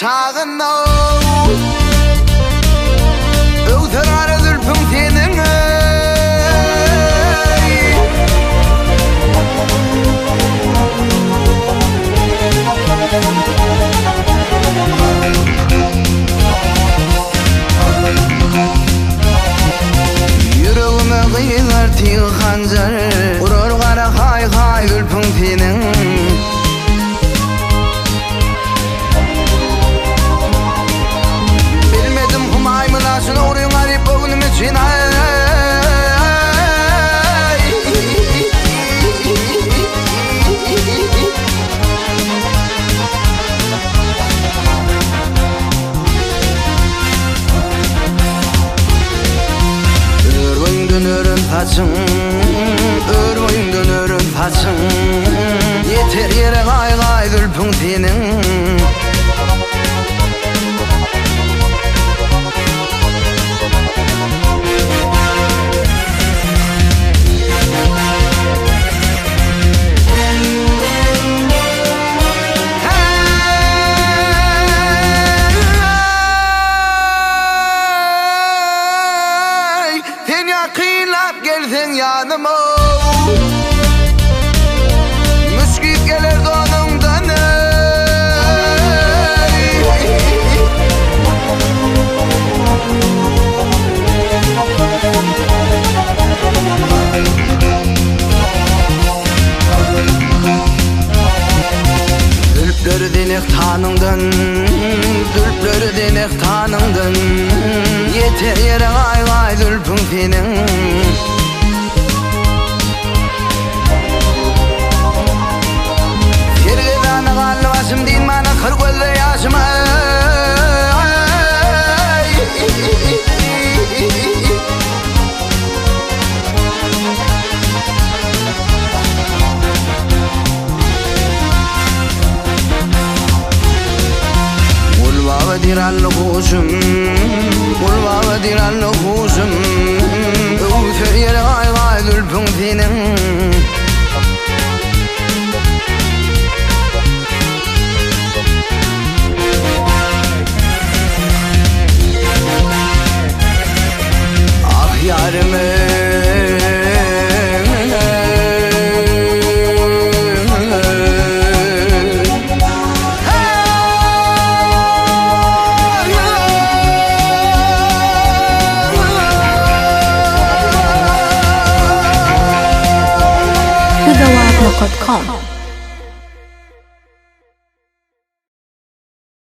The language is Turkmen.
çagynda Öwser gara zülpüň seniň Ýüregime gyýylar tyg hanjar Urar gara haý-haý zülpüň seniň. Bilmedim humaýmy naşyn ogryň garyp göwnüm üçin aý. Ör boýuňdan ören saçyň, Ör boýuňdan ören saçyň, Ýeter ýere gaý-gaý zülpüň seniň. Heý, sen ýakynlap gelseň ýanyma, Müşgik geler donuňdan, Zülpleri zenek tanyňdan, Zülpleri zenek tanyňdan, Ýeter ýere gaý-gaý zülpüň seniň. Sergezana galdy başym dynman akyr gözde ýaşym aý. Gulbaba diýr alny huşum, Gulbaba diýr alny huşum, Öwser ýere gaý-gaý zülpüň seniň. Ah ýarym Tuzawat.com.